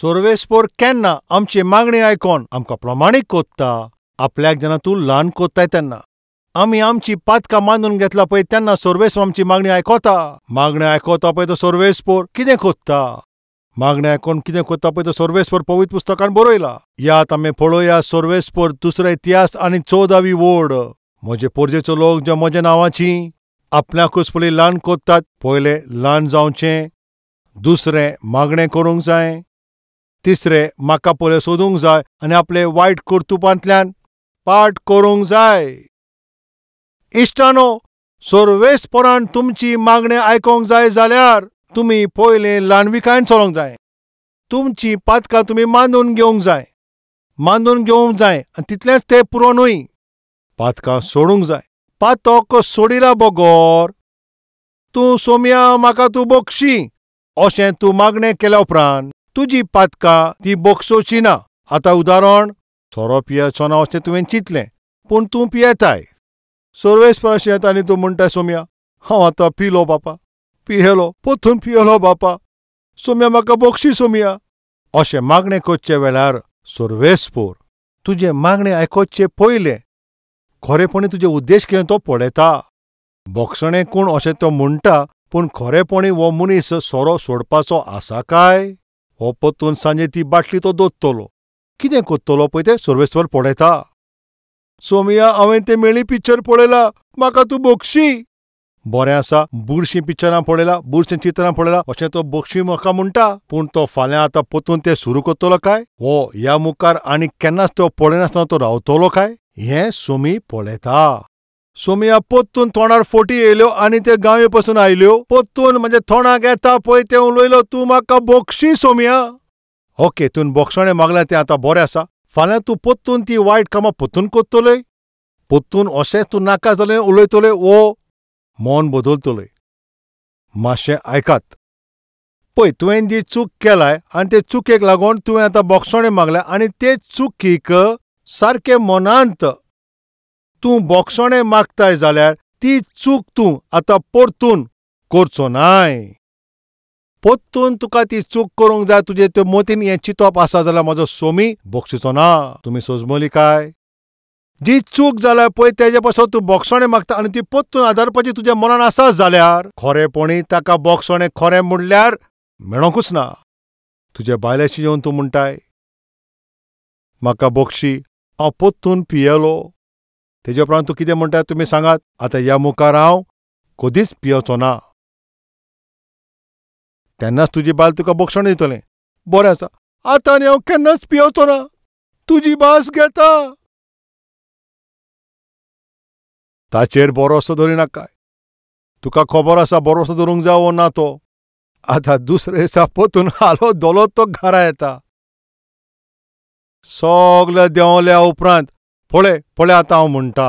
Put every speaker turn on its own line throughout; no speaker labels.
सोर्वेस्पोर केन्ना आमची मागणी आयकोन आमकां प्रमाणीक कोत्ता आपल्याक जेन्ना तूं ल्हान कोत्ताय तेन्ना आमी आमची पातकां मानून घेतला पळय तेन्ना सोर्वेस्पोर आमची मागणी आयकोता. मागणी आयकोता पळय तो सोर्वेस्पोर कितें कोत्ता? मागणें आयकोन कितें कोत्ता पळय तो सोर्वेस्पोर पवित्र पुस्तकान बरयला. यात आमी पळोवया सोर्वेस्पोर दुसरो इतिहास आनी 14वी वोड. म्हजे पोरजेचो लोक जे म्हज्या नांवाची आपल्याकूच पयलीं ल्हान कोत्तात, पयलें ल्हान जावचें, दुसरें मागणें करूंक जाय, तिसरें म्हाका पयलें सोदूंक जाय आनी आपले वायट कर्तुपांतल्यान पाठ करूंक जाय. इश्टानो, सोर्वेस्पोरान तुमची मागणें आयकोंक जाय जाल्यार तुमी पयलें ल्हानविकायेन चलोवंक जाय. तुमची पातकां तुमी मानून घेवंक जाय, मानून घेवंक जाय आनी तितलेंच तें पुरो न्हय, पातकां सोडूंक जाय. पातक सोडिला बगर तूं सोम्या म्हाका तूं बक्षी अशें तूं मागणें केल्या उपरांत तुजी पातकां ती बक्षोवची ना. आतां उदाहरण, सोरो पियेचो ना अशें तुवें चिंतलें पूण तूं पियेताय. सोर्वेस्पोराशी येता आनी तूं म्हणटाय, सोम्या हांव आतां पिलो बापा, पियेलो, पोतून पियेलो बापा, सोम्या म्हाका बक्षी सोम्या. अशें मागणें करचे वेळार सोर्वेस्पोर तुजें मागणें आयकोचे पयलें खरेपणी तुजे उद्देश कितें तो पळयता. बक्षणें कोण अशें तो म्हणटा पूण खरेपणी हो मनीस सोरो सोडपाचो आसा काय? हो पोतून सांजे ती बाटली तो दोत्तलो, कितें कोत्तलो पळय तें सोर्वेस्पोर पळयता. सोमिया हांवें तें मेळी पिक्चर पळयला, म्हाका तूं बक्षी. बरें आसा, बुरशीं पिक्चरां पळयला, बुरशीं चित्रां पळयला अशें तो बक्षी म्हाका म्हणटा पूण तो फाल्यां आतां पोतून तें सुरू करतलो काय? हो ह्या मुखार आनी केन्नाच तो पळयनासतना तो रावतलो काय? हें सोमी पळयता. सोमिया पोत्तून तोंडार फोटी येयल्यो आनी ते गांवे पसून आयल्यो, पोत्तून म्हज्या तोंडाक येता पळय तें उलयलो, तूं म्हाका बक्षी सोमिया. ओके, तूं बक्षणें मागलें तें आतां बरें आसा, फाल्यां तूं पोत्तून ती वायट कामां पोत्तून करतलोय, पोत्तून अशेंच तूं नाका जालें उलयतलोय वो मन बदलतलोय. मातशें आयकात, पळय तुवें जी चूक केलाय आनी ते चुकेक लागून तुवें आतां बक्षणें मागलें आनी ते चुकीक सारकें मनांत तूं बक्षणें मागताय जाल्यार ती चूक तूं आतां परतून करचो नाय. परतून तुका ती चूक करूंक जाय, तुजे ते मतीन हें चिंतप आसा जाल्यार म्हजो सोमी बक्षिचो ना. तुमी सोजमली काय? जी चूक जाल्या पळय तेजे पासत तूं बक्षणें मागता आनी ती परतून आदारपाची तुज्या मनान आसा जाल्यार खरेपणी ताका बक्षणें खरें म्हणल्यार मेळोंकूच ना. तुज्या बायलेशी येवन तूं म्हणटाय म्हाका बक्षी, हांव परतून पियेलो. तेजे उपरांत तूं कितें म्हणटा तुमी सांगात, आतां ह्या मुखार हांव कदीच पियेवचो ना. तेन्नाच तुजी बायल तुका बक्षण दितलें, बरें आसा, आतां आनी हांव केन्नाच पियेवचो ना, तुजी भास घेता. ताचेर भरोसो दवरिनाकाय, तुका खबर आसा भरोसो दवरूंक जाय वो ना तो. आतां दुसरे दिसा पोतून हालो धोलो तो घरा येता. सगळे देंवल्या उपरांत पळय पळय आतां हांव म्हणटा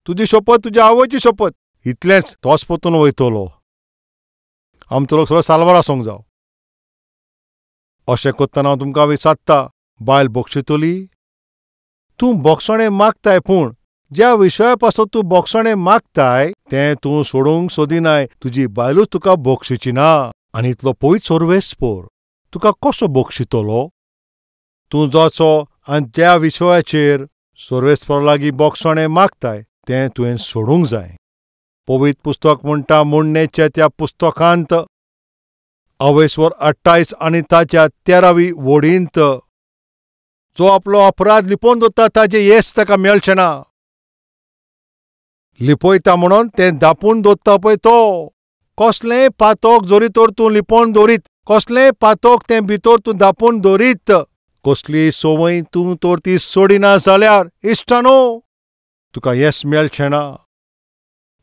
तुजी शपथ, तुज्या आवयची शपथ, इतलेंच तोच पोतून वयतलो. आमचो लोक सगळो साल्वार आसूंक जाव. अशें करतना हांव तुमकां विचारता, बायल बक्षितली? तूं बक्षणें मागताय पूण ज्या विशया पासत तूं बक्षणें मागताय तें तूं सोडूंक सोदिनाय, तुजी बायलूच तुका बक्षिची ना. आनी इतलो पयत सोर्वेस्पोर तुका कसो बक्षितलो? तूं जसो आनी ज्या विशयाचेर सोर्वेस्पोरा लागीं बक्षणें मागताय तें तुवें सोडूंक जाय. पवित्र पुस्तक म्हणटा म्हणणेच्या त्या पुस्तकांत अवेस्वर 28 आनी ताच्या 13वी वडींत जो आपलो अपराध लिपोवन दवरता ताचें येस ताका मेळचें ना. लिपयता म्हणून तें दापून दवरता पळय तो कसलेंय पातक जरी तर तूं लिपोवन दवरीत, कसलेंय पातक तें भितर तूं दापून दवरीत, कसली संवय तूं तर ती सोडिना जाल्यार इश्टानो तुका येस मेळचें ना.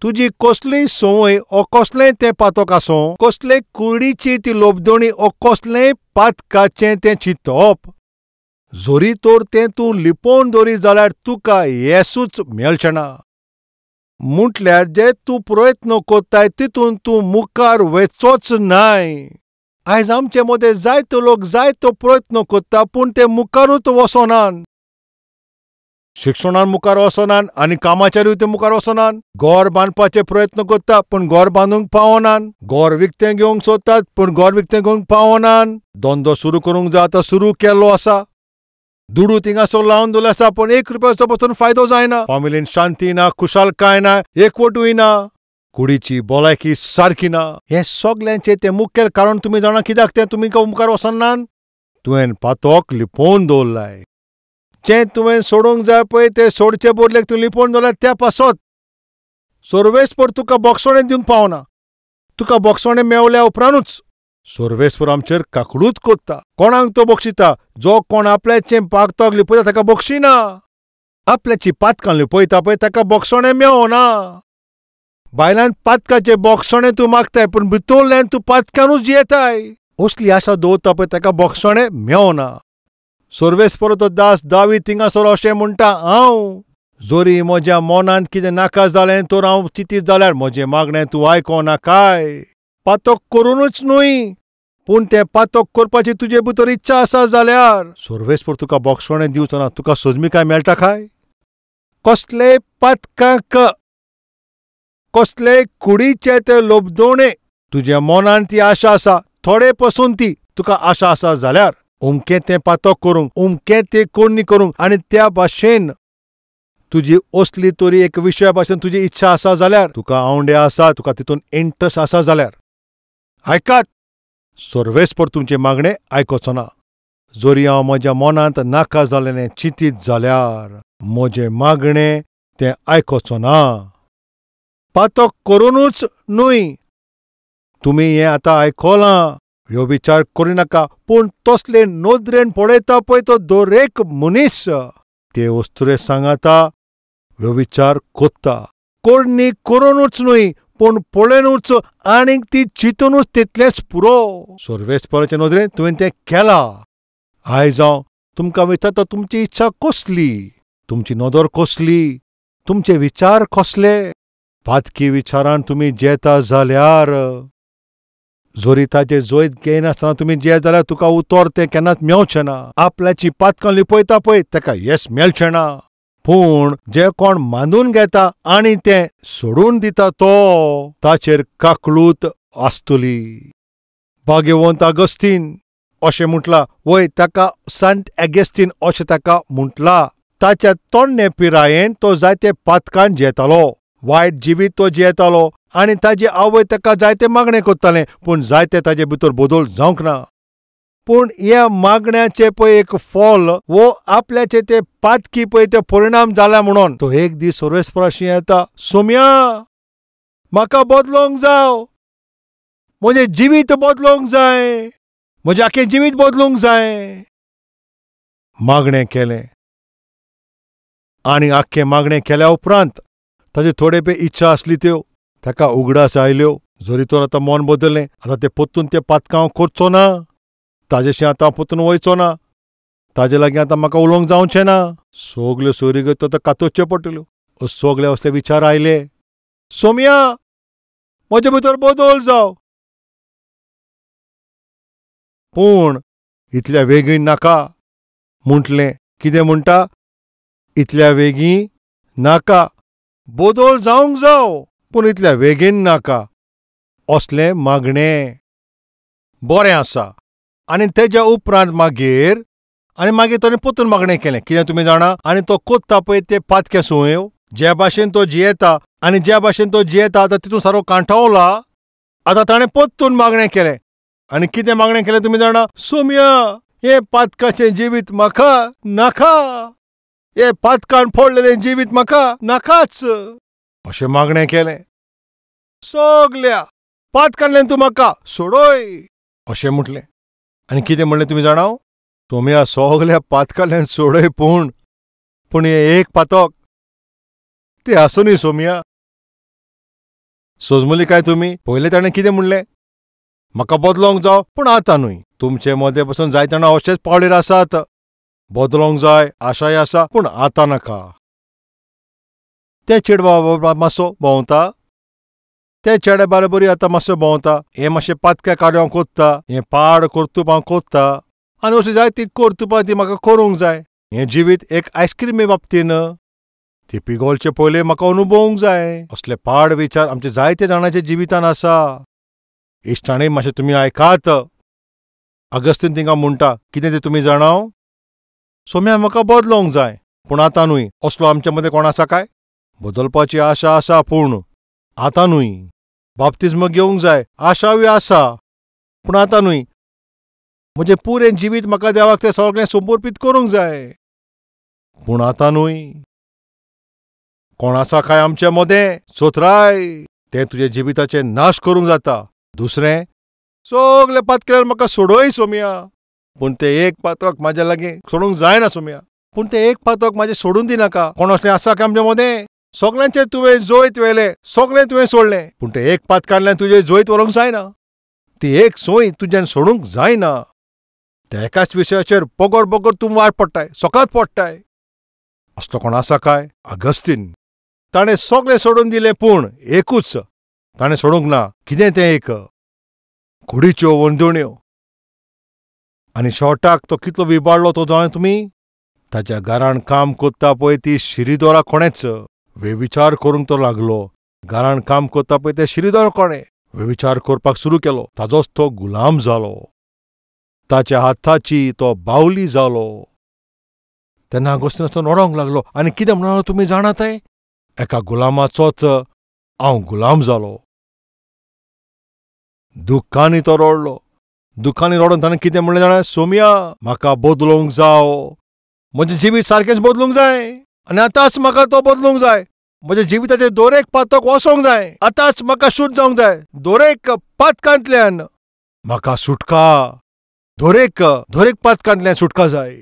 तुजी कसलीय संवय ओ कसलेंय तें पातक आसूं, कसले कुडीची ती लोबदणी ओ कसलेंय पातकाचें तें चिंतप जरी तर तें तूं लिपोवन दवरीत जाल्यार तुका येसूच मेळचें ना. म्हटल्यार जे तूं प्रयत्न करताय तितून तूं मुखार वचोच नाय. आयज आमचे मदें जायतो लोक जायतो प्रयत्न करता पूण ते मुखारूच वचनात. शिक्षणान मुखार वचनान आनी कामाचेरूय ते मुखार वचनान. घर बांदपाचे प्रयत्न करता पूण घर बांदूंक पावनान. घर विकतें घेवंक सोदतात पूण घर विकतें घेवंक पावनान. धंदो सुरू करूंक जाय आतां सुरू केल्लो आसा, दुडू थिंगासर लावन दवरले आसा पूण एक रुपयाचो पसून फायदो जायना. फामिलीन शांती ना, खुशालकाय ना, एकवटूय ना, कुडीची भलायकी सारकी ना. हें सगल्यांचें तें मुखेल कारण तुमी जाणा कित्याक तें तुमी मुखार वचनान? तुवें पातोक लिपोवन दवरलाय. जें तुवें सोडूंक जाय पळय तें सोडचे बदलेक तूं लिपोवन दवरलाय त्या पासत सर्वेस्पर तुका बोगसणें दिवंक पावना. तुका बोगसणें मेवल्या उपरांतूच सर्वेस्पर आमचेर काकळूत कोत्ता. कोणाक तो बक्षिता? जो कोण आपल्याचें पातक लिपयता ताका बक्षिना. आपल्याची पातकां लिपयता पळय ताका बोगसणें मेवना. बायलान पातकाचें बोगसणें तूं मागताय पूण भितरल्यान तूं पातकानूच जियेताय. असली आशा दवरता पळय ताका बोगसणें मेवना. सर्वेस्पराचो दास दावीद थिंगासर अशें म्हणटा, हांव जरी म्हज्या मनांत कितें नाका जालें तर हांव चिंतीत जाल्यार म्हजें मागणें तूं आयकोनाकाय. पातक करुनूच न्हय पूण तें पातक करपाची तुजे भितर इच्छा आसा जाल्यार सर्वेस्पर तुका बोगसणें दिवचो ना. तुका सजमिकाय मेळटा काय? कसलेय पातकांक, कसलेय कुडीचे ते लोबदोणे तुज्या मनांत ती आशा आसा, थोडे पसून ती तुका आशा आसा जाल्यार उमकें तें पातक करूंक, उमकें तें कोण्णी करूंक आनी त्या भाशेन तुजी असली तरी एक विशया भाशेन तुजी इच्छा आसा जाल्यार, तुका आवंडे आसा, तुका तितून इंट्रस्ट आसा जाल्यार आयकात, सर्वेस्पर तुमचें मागणें आयकोचो ना. जरी हांव म्हज्या मनांत नाका जालें चिंतीत जाल्यार म्हजें मागणें तें आयकोचो ना. पातक करुनूच न्हय, तुमी हें आतां आयकलां, ह्यो विचार करिनाका पूण तसले नदरेन पळयता पळय तो दरेक मनीस ते वस्तुरे सांगाता ह्यो विचार कोत्ता. कोरणी करुनूच न्हय पूण पळयनूच आनीक ती चिंतूनच तितलेंच पुरो. सर्वेस्पराचे नदरेन तुवें तें केलां. आयज हांव तुमकां विचारता, तुमची इच्छा कसली, तुमची नदर कसली, तुमचे विचार कसले? पातकी विचारान तुमी जेता जाल्यार, जरी ताजें जैत घेयनासतना तुमी जेत जाल्यार तुका उतर तें केन्नाच मेवचें ना. आपल्याची पातकां लिपयता पळय ताका येस मेळचें ना. पूण जे कोण मानून घेता आनी तें सोडून दिता तो ताचेर काकळूत आसतली. भाग्यवंत आगस्तीन अशें म्हटलां, वय ताका संत एगेस्टीन अशें ताका म्हटलां. ताच्या तोण्णे पिरायेन तो जायते पातकान जेतालो, वायट जिवीत तो जियेतालो आनी ताजी आवय ताका जायते मागणें करतालें पूण जायते ताजे भितर बदल जावंक ना. पूण ह्या मागण्याचें पळय एक फल वो आपल्याचे ते पातकी पळय ते परिणाम जाला म्हणून तो एक दीस सर्वेस्पराशी येता, सोम्या म्हाका बदलोंक जाव, म्हजें जिवीत बदलोंक जाय, म्हजें आख्खें जिवीत बदलूंक जाय. मागणें केलें आनी आख्खें मागणें केल्या उपरांत ताजे थोडे पळय इच्छा आसली त्यो ताका उगडास आयल्यो. जरी तर आतां मन बदललें, आतां तें परतून तें पातकां हांव करचो ना, ताजेशी आतां हांव परतून वयचो ना, ताजे लागीं आतां म्हाका उलोवंक जावचें ना. सगल्यो सोयरीगत आतां कातोवच्यो पडटल्यो. सगले असले विचार आयले, सोम्या म्हजे भितर बदल जाव, पूण इतल्या वेगीन नाका. म्हटलें कितें म्हणटा? इतल्या वेगीं नाका, बदल जावंक जाव पूण इतल्या वेगीन नाका, असलें मागणें. बरें आसा. आनी तेज्या उपरांत मागीर आनी मागीर ताणें परतून मागणें केलें. कितें तुमी जाणा? आनी तो कोत्ता पळय ते पातकें संवय, ज्या भाशेन तो जियेता आनी ज्या भाशेन तो जियेता आतां तितून सारको कांठावला. आतां ताणें परतून मागणें केलें आनी कितें मागणें केलें तुमी जाणा? सोम्या हें पातकाचें जिवीत म्हाका नाका, हें पातकान फोडलेलें जिवीत म्हाका नाकाच, अशें मागणें केलें. सगल्या पातकांतल्यान तूं म्हाका सोडय अशें म्हटलें. आनी कितें म्हणलें तुमी जाणा? सोम्या सगल्या पातकांतल्यान सोडय पूण पूण हें एक पातक तें आसूं न्ही सोम्या. सोजमली काय तुमी? पयलें ताणें कितें म्हणलें? म्हाका बदलोंक जाव पूण आतां न्हय. तुमचे मदें पसून जायते जाणां अशेच पावळेर आसात, बदलोंक जाय आशाय आसा पूण आतां नाका. ते चेडवा मातसो भोंवता, ते चेड्या बाराबरी आतां मातसो भोंवता, हें मातशें पातक्या कार्य हांव कोत्ता, हें पाड कर्तुप हांव कोत्ता आनी अशें जाय ती कर्तुपां ती म्हाका करूंक जाय. हें जिवीत एक आयस्क्रीमे बाबतीन ती पिगोलचे पयलें म्हाका अनुभवूंक जाय. असले पाड विचार आमचे जायते जाणांच्या जिवितान आसा. इश्टांनी मातशें तुमी आयकात. अगस्तीन तिंगा म्हणटा कितें तें तुमी जाणाव? सोम्या म्हाका बदलोवंक जाय, पूण आतां न्हय. असलो आमचे मदें कोण आसा काय? बदलपाची आशा आसा, पूण आतां न्हय. बाप्तिज्म घेवंक जाय, आशावय आसा, पूण आतां न्हय. म्हजें पुरें जिवीत म्हाका देवाक तें सगळें समर्पीत करूंक जाय, पूण आतां न्हय. कोण आसा काय आमचे मदें? चोत्राय, तें तुजें जिविताचें नाश करूंक जाता. दुसरें, सगळे पातकेल्यार म्हाका सोडय सोम्या, पूण तें एक पातक म्हाज्या लागीं सोडूंक जायना सोम्या, पूण तें एक पातक म्हाजें सोडून दिनाका. कोण असलें आसा काय आमचे मदें? सगळ्यांचेर तुवें जैत व्हेलें, सगळें तुवें सोडलें, पूण तें एक पातकांतल्यान तुजें जैत व्हरूंक जायना. ती एक संवय तुज्यान सोडूंक जायना. त्या एकाच विशयाचेर बगर बगर तूं वाट पडटाय, सकाळत पडटाय. असलो कोण आसा काय? अगस्तीन. ताणें सगळें सोडून दिलें, पूण एकूच ताणें सोडूंक ना. कितें तें एक? कुडीच्यो वंदोण्यो. आनी शेवटाक तो कितलो विबाडलो तो जाणा तुमी? ताच्या घरान काम कोत्ता पळय ती शिरीदोरा कोणेच वेविचार करूंक तो लागलो. घरान काम कोत्ता पळय तें शिरीदोरा कोणें वेविचार करपाक सुरू केलो. ताजोच तो गुलाम जालो, ताच्या हाताची तो बावली जालो. तेन्ना अगस्तीन तो रडोंक लागलो आनी कितें म्हणलो तुमी जाणात? एका गुलामाचोच हांव गुलाम जालो. दुख्खांनी तो रडलो. दुख्खांनी रडोन ताणें कितें म्हणलें जाणा? सोम्या, म्हाका बदलूंक जाव, म्हजें जिवीत सारकेंच बदलूंक जाय, आनी आतांच म्हाका तो बदलूंक जाय. म्हज्या जिविताचें दरेक पातक वचोंक जाय, आतांच म्हाका शुद्ध जावंक जाय. दरेक पातकांतल्यान म्हाका सुटका, दरेक दरेक पातकांतल्यान सुटका जाय,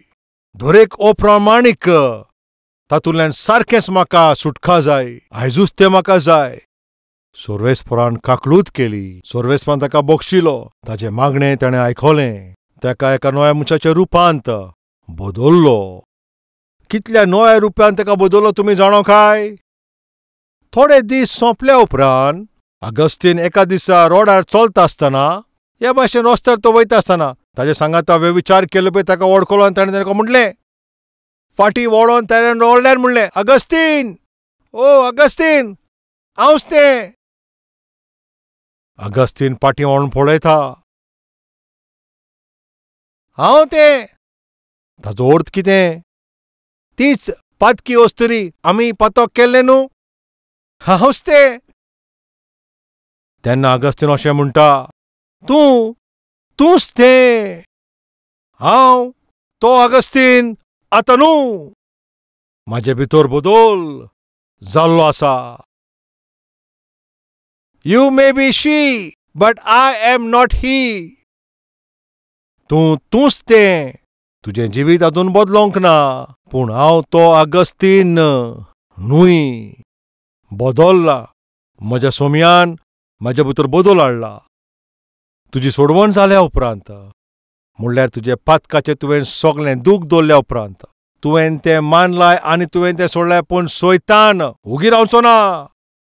दरेक अप्रमाणीक तातूंतल्यान सारकेंच म्हाका सुटका जाय. आयजूच तें म्हाका जाय. सोर्वेस्परान काकळूत केली. सोर्वेस्परान ताका बक्षिलो. ताचें मागणें ताणें आयकलें. ताका एका नव्या मनशाच्या रुपांत बदल्लो. कितल्या नव्या रुपान ताका बदल्लो तुमी जाणो काय? थोडे दीस सोंपल्या उपरांत अगस्तीन एका दिसा रोडार चलता आसतना, ह्या भाशेन रस्त्यार तो वयता आसतना ताजे सांगाता वेविचार केलो पळय ताका वळखलो आनी ताणें ताका म्हणलें, फाटीं वळोन ताणें रडल्यार म्हणलें, अगस्तीन, ओ अगस्तीन, हांवच तें. अगस्तीन फाटीं वळोन पळयता, हांव तें. ताजो अर्थ कितें? तीच पातकी अस्तुरी आमी पातक केल्लें न्हू, हांवच तें. तेन्ना अगस्तीन अशें म्हणटा, तूं तूंच तें, हांव तो अगस्तीन आतां न्हू, म्हाजे भितर बदल जाल्लो आसा. You may be she, but I am not he. तूं तूंच तें, तुजें जिवीत आजून बदलोंक ना, पूण हांव तो अगस्तीन न्हय, बदल्ला. म्हज्या सोम्यान म्हाज्या भितर बदल हाडला. तुजी सोडवण जाल्या उपरांत, म्हणल्यार तुजें पातकाचें तुवें सगळें दूख दवरल्या उपरांत, तुवें तें मानलाय आनी तुवें तें सोडलें, पूण सोयतान उगी रावचो ना.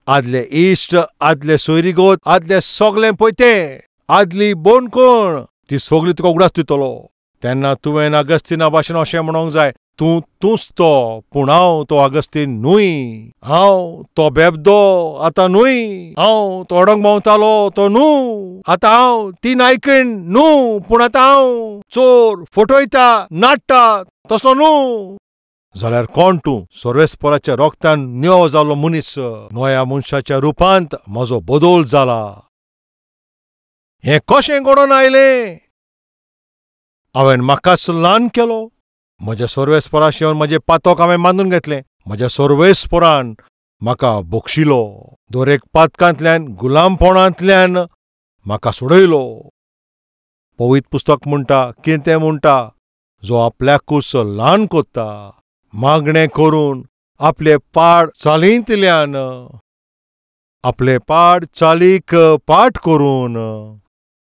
आदले इश्ट, आदले सोयरीगोत, आदले सगळें पळय तें, आदली बोणकोण, ती सगळी तुका उगडास दितलो. तेन्ना तुवें अगस्तीना भाशेन अशें म्हणोंक जाय, तूं तूंच तो, पूण हांव तो अगस्तीन न्हय. हांव तो बेबदो आतां न्हय. हांव तो अडंग भोंवतालो तो न्हू, आतां हांव ती नायकीण न्हू, पूण आतां हांव चोर, फटयता, नाडटा तसलो न्हू. जाल्यार कोण तूं? सोर्वेस्पराच्या रोगतान निवो जाल्लो मनीस. नव्या मनशाच्या रुपांत म्हजो बदल जाला. हें कशें घडोवन आयलें? हांवें म्हाकाच ल्हान केलो. म्हज्या सोर्वेस्पराशी येवन म्हजें पातक हांवें मानून घेतलें. म्हज्या सोर्वेस्परान म्हाका बक्षिलो. दरेक पातकांतल्यान, गुलामपणांतल्यान म्हाका सोडयलो. पवित्र पुस्तक म्हणटा, कितें तें म्हणटा, जो आपल्याकूच ल्हान कोत्ता, मागणें करून आपले पाड चालींतल्यान, आपले पाड चालीक पाठ करून,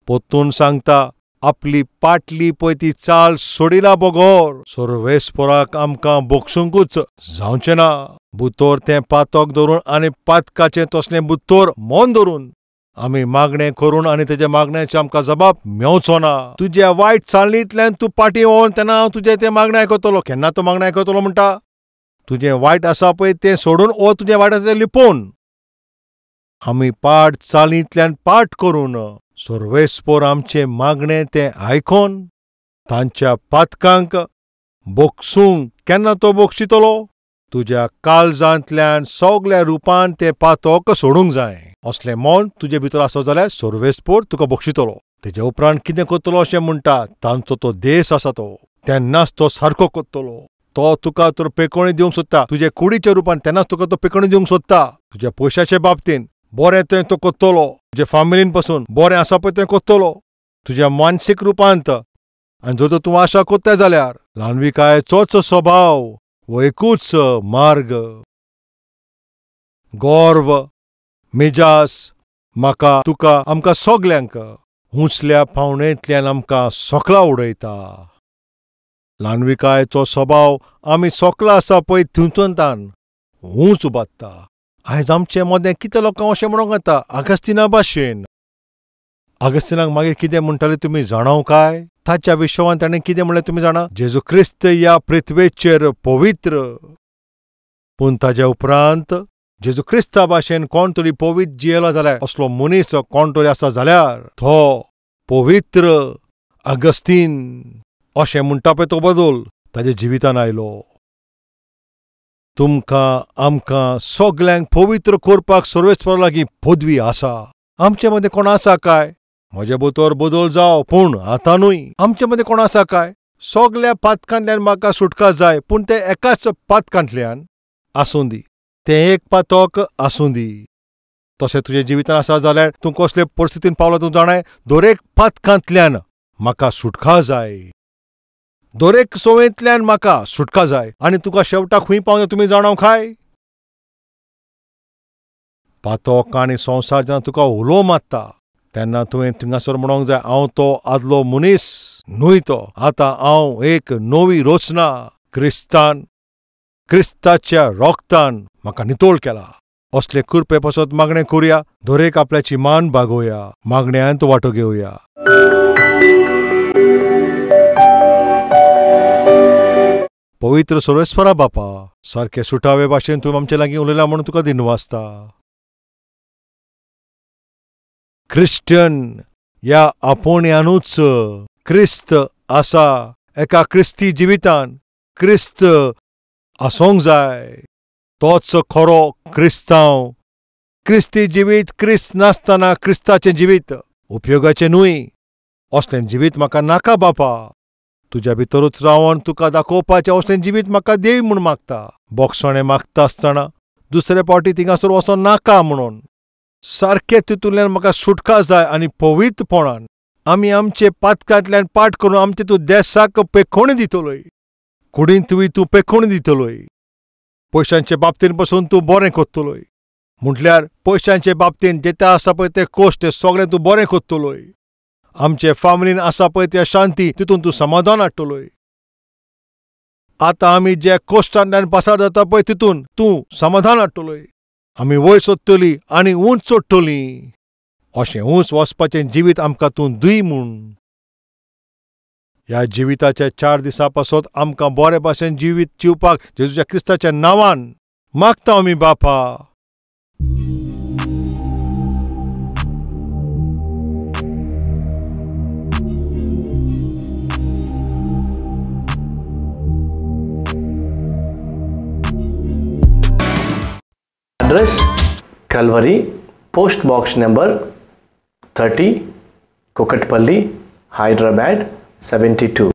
परतून सांगता, आपली पाटली पळय ती चाल सोडिना बगर सोर्वेस्पराक आमकां बक्षुंकूच जावचें ना. बुतोर तें पातक धरून आनी पातकाचें तसलें बुतोर मन धरून आमी मागणें करून आनी तेज्या मागण्याचे आमकां जबाब मेवचो ना. तुज्या वायट चालणींतल्यान तूं पाटी वोन तेन्ना हांव तुजें तें मागणें आयकतलो. केन्ना तूं मागणें आयकतलो म्हणटा? तुजें वायट आसा पळय तें सोडून ओ तुजें वायट आसा तें लिपोवन. आमी पाड चालींतल्यान पाठ करून सर्वेस्पोर आमचें मागणें तें आयकोन तांच्या पातकांक बोगसूंक केन्ना तो बोगशितलो? तुज्या काळजांतल्यान सगल्या रुपान तें पातक सोडूंक जाय. असलें मन तुजे भितर आसत जाल्यार सर्वेस्पोर तुका बक्षितलो. तेज्या उपरांत कितें करतलो अशें म्हणटा? तांचो तो देश आसा तो तेन्नाच तो सारको करतलो. तो तुका तर पेकोणी दिवंक सोदता तुजे कुडीच्या रुपान, तेन्नाच तुका तो पेकोणी दिवंक सोदता. तुज्या पयशाचे बाबतीन बरें तें तो करतलो, तुजे फामिलीन पासून बरें आसा पळय तें करतलो, तुज्या मानसीक रुपांत. आनी जर तूं आशा करता जाल्यार ल्हानविकायेचोच स्वभाव हो एकूच मार्ग. गर्व, मिजास म्हाका तुका आमकां सगल्यांक उंचल्या पावणेंतल्यान आमकां सकला उडयता. ल्हानविकायेचो स्वभाव आमी सकला आसा पळय तितूंतल्यान ऊंच उबारता. आयज आमचे मदें कितें लोकांक अशें म्हणूंक येता आगस्तिना भाशेन. आगस्तिनाक मागीर कितें म्हणटाले तुमी जाणाव काय? ताच्या विश्वान ताणें कितें म्हणलें तुमी जाणा? जेजू क्रिस्त ह्या पृथ्वेचेर पवित्र, पूण ताज्या उपरांत जेजू क्रिस्ता भाशेन कोण तरी पवित्र जियेलो जाल्यार, असलो मनीस कोण तरी आसा जाल्यार तो पवित्र आगस्तीन अशें म्हणटा पळय तो बदल ताज्या जिवितान आयलो. तुमकां आमकां सगल्यांक पवित्र करपाक सर्वेस्परा लागीं पदवी आसा. आमचे मदें कोण आसा काय? म्हजे भितर बदल जावं, पूण आतां न्हय. आमचे मदें कोण आसा काय? सगल्या पातकांतल्यान म्हाका सुटका जाय, पूण तें एकाच पातकांतल्यान आसूं दी, तें एक पातक आसूं दी. तशें तुजें जिवितान आसा जाल्यार तूं कसले परिस्थितीन पावला तूं जाणाय, दरेक पातकांतल्यान म्हाका सुटका जाय, दरेक संवयेंतल्यान म्हाका सुटका जाय. आनी तुका शेवटाक खंय पावना तुमी जाणाव काय? पातक आनी संवसार जेन्ना तुका उलो मारता तेन्ना तुवें थिंगासर म्हणूंक जाय, हांव तो आदलो मनीस न्हय तो, आतां हांव एक नवी रचना, क्रिस्तान क्रिस्ताच्या रोगतान म्हाका नितळ केला. असले कृपे पासत मागणें करुया, दरेक आपल्याची मान बागोवया, मागण्यांत वांटो घेवया. पवित्र सर्वेस्परा बापा, सारके सुटावे भाशेन तूं आमचे लागीं उलयला म्हणून तुका दिनवासता. क्रिश्चन ह्या आपोवण्यानूच क्रिस्त आसा. एका क्रिस्ती जिवितान क्रिस्त आसूंक जाय, तोच खरो क्रिस्तांव. क्रिस्ती जिवीत क्रिस्त नासतना क्रिस्ताचें जिवीत उपयोगाचें न्हय. असलें जिवीत म्हाका नाका बापा. तुज्या भितरूच रावन तुका दाखोवपाचें असलें जिवीत म्हाका देव म्हूण मागता. बोगसणें मागता आसतना दुसरे फावटी थिंगासर वचोन नाका म्हणून सारकें तितूंतल्यान म्हाका सुटका जाय. आनी पवित्रपणान आमी आमचे पातकांतल्यान पाठ करून आमचे तूं देसाक पेखोणी दितलोय, कुडींतूय तूं पेखोणी दितलोय, पयशांचे बाबतीन पसून तूं बरें करतलोय. म्हटल्यार पयशांचे बाबतीन जेते आसा पळय ते कश्ट सगळें तूं बरें करतलोय. आमचे फामिलीन आसा पळय ते शांती तितून तूं समाधान हाडटलोय. आतां आमी जे कश्टांतल्यान पासार जाता पळय तितून तूं समाधान हाडटलोय. आमी वयर सोदतली आनी ऊंच चडटली. अशें ऊंच वचपाचें जिवीत आमकां तूं दी म्हूण. ह्या जिविताच्या 4 दिसां पासत आमकां बरे भाशेन जिवीत जिवपाक जेजूच्या क्रिस्ताच्या नांवान मागता आमी बापा.
Address Calvary, post box number 30, Kukatpally, Hyderabad 72.